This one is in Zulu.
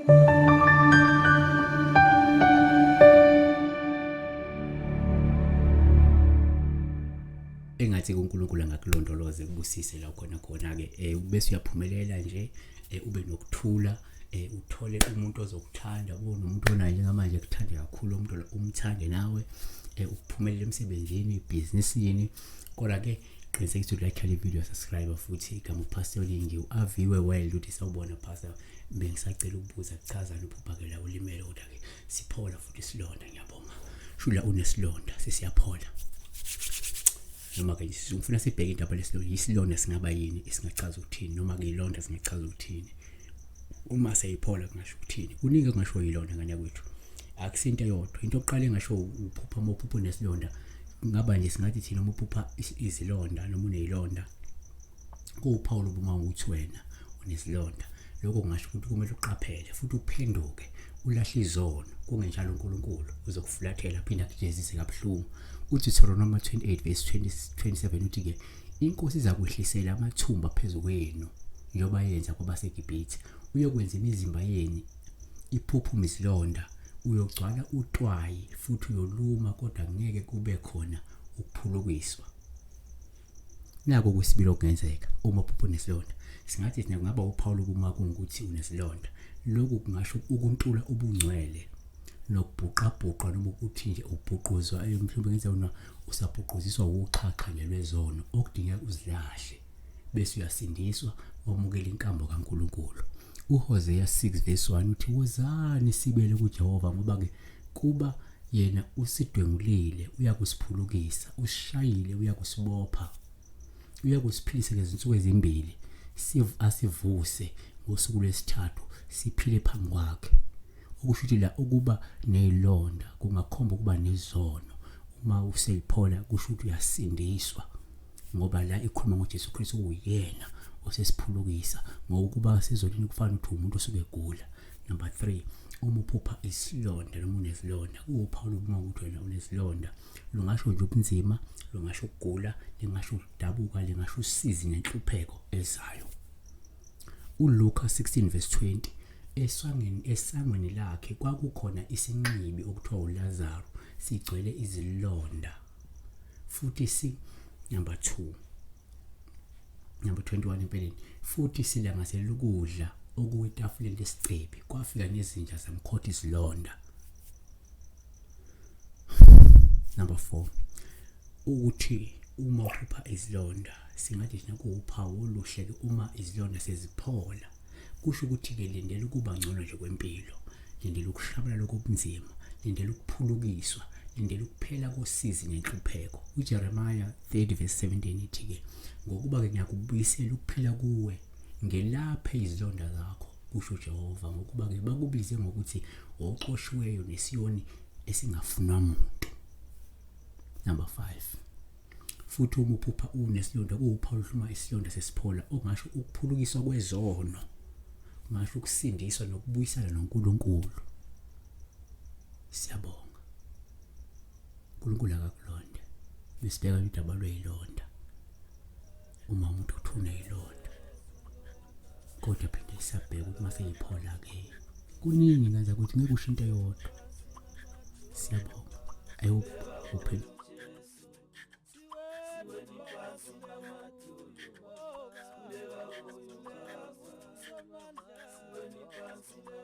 Engathi uNkulunkulu angakulondoloza ekubusise la khona khona ke eh bese uyaphumelela nje eh, ube nokuthula eh uthole umuntu ozokuthanda ube nomuntu onaye njengamanje ekuthande kakhulu umuntu lo umthande nawe eh uphumelele emsebenzini ibhizinisini kodwa ke qinisekisa ukuthi like le video subscribe futhi igama uPastor Lingi uAviwe World uthi sawubona Pastor bengisacela ukubuza kuchaza uphupha-ke la ulimele kodwa-ke siphola futhi isilonda ngiyabonga shula unesilonda sesiyaphola noma-ke ngifuna sibheke indaba lesilonda isilonda singaba yini esingachaza ukuthini noma-ke ilonda singachaza ukuthini uma seyiphola kungasho ukuthini kuningi okungasho yilonda ngane yakwethu akusinto eyodwa into yokuqala engasho uphupha uma uphupha unesilonda kungaba nje singathi thina uma uphupha izilonda noma uneyilonda kuwuphawu lobuma ukuthi wena unesilonda lokho kungasho ukuthi kumele uqaphele futhi uphenduke ulahle izono kungenjalo uNkulunkulu uzokufulathela aphinde akujezise kabuhlungu uthi Deuteronomy 28 verse 20, 27 uthi ke inkosi izakwehlisela amathumba phezu kwenu njengoba yenza kwabaseGibhithe uyokwenza imizimba yenu iphuphume izilonda uyogcwala utwayi futhi uyoluma kodwa ngeke kube khona ukuphulukiswa Naku okwesibili okungenzeka uma uphupha unesilonda. Singathi thina kungaba uphawu lokuma kungukuthi unesilonda. Lokhu kungasho ukuntula ubungcwele nokubhuqabhuqa noma ukuthi nje ubhuquzwa eh, mhlawumbe ngenza una usabhuquziswa uxhaxha nje lwezono okudingeka uzilahle bese uyasindiswa wamukela inkambo kaNkuluNkulu. UHosea 6 verse 1 uthi wozani sibele kuJehova ngoba ke kuba Yena usidwengulile, uyakusiphulukisa, usishayile, uyakusibopha, uyakusiphilisa ngezinsuku ezimbili, asivuse ngosuku lwesithathu siphile phambi kwakhe. Okusho ukuthi la ukuba nezilonda kungakhomba ukuba nezono. Uma useyiphola kusho ukuthi uyasindiswa ngoba la ikhuluma ngoJesu Kristu uyena osesiphulukisa ngokuba sezolini kufana ukuthi umuntu osuke egula. Number 3 uma uphupha isilonda noma unesilonda kuwuphawu lokuma ukuthi wena unesilonda lungasho nje ubunzima lungasho ukugula lingasho ukudabuka lingasho usizi nenhlupheko ezayo uLuka 16 verse 20 esangweni esangweni lakhe kwakukhona isinxibi okuthiwa uLazaru sigcwele izilonda futhi si number 2 number 21 empeleni futhi silangazelela ukudla okuwetafuleni lesicebi kwafika nezinja zamkhotha izilonda number 4 ukuthi uma uphupha izilonda singathi thina kuwuphawu oluhle ke uma izilonda seziphola kusho ukuthi ke lindela ukuba ngcono nje kwempilo lindela ukushabalala kobunzima lindela ukuphulukiswa lindela ukuphela kosizi nenhlupheko uJeremiah 30 verse 17 ithi ke ngokuba ke ngiyakubuyisela ukuphila kuwe ngelaphe izilonda zakho kusho uJehova ngokuba ke bakubize ngokuthi oxoshiweyo nesiyoni esingafunwa muntu number 5 futhi uma uphupha unesilonda kuwuphawu oluhluma isilonda sesiphola okungasho ukuphulukiswa kwezono kungasho ukusindiswa nokubuyisana noNkulunkulu siyabonga uNkulunkulu akakulonde besibheka udaba lweyilonda uma umuntu uthuna ilonda kodwa phinde siyabheka ukuthi mase iphola ke kuningi ngenza ukuthi ngeke usho into eyodwa siyabonga i hope uphela Siweni phansi.